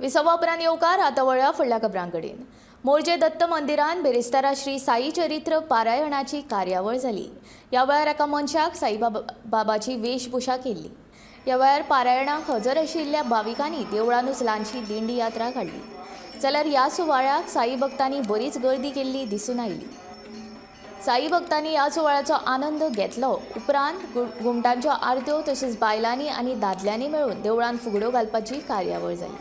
विसवा उपरांत येवकार. आतां वळया फुडल्या खबरां कडेन. मोरजे दत्त मंदिरान बिरेस्तारा श्री साई चरित्र पारायणाची कार्यावळ जाली. ह्या वेळार एका मनशाक साईबाबा बाबाची वेशभूषा केल्ली. ह्या वेळार पारायणाक हजर आशिल्ल्या भाविकांनी देवळानूच ल्हानशी दिंडी यात्रा काडली. जाल्यार ह्या सुवाळ्याक साई भक्तांनी बरीच गर्दी केल्ली दिसून आयली. साई भक्तांनी ह्या सुवाळ्याचो आनंद घेतलो. उपरांत घुमटांच्यो आरत्यो तशेंच बायलांनी आनी दादल्यांनी मेळून देवळान फुगड्यो घालपाची कार्यावळ जाली.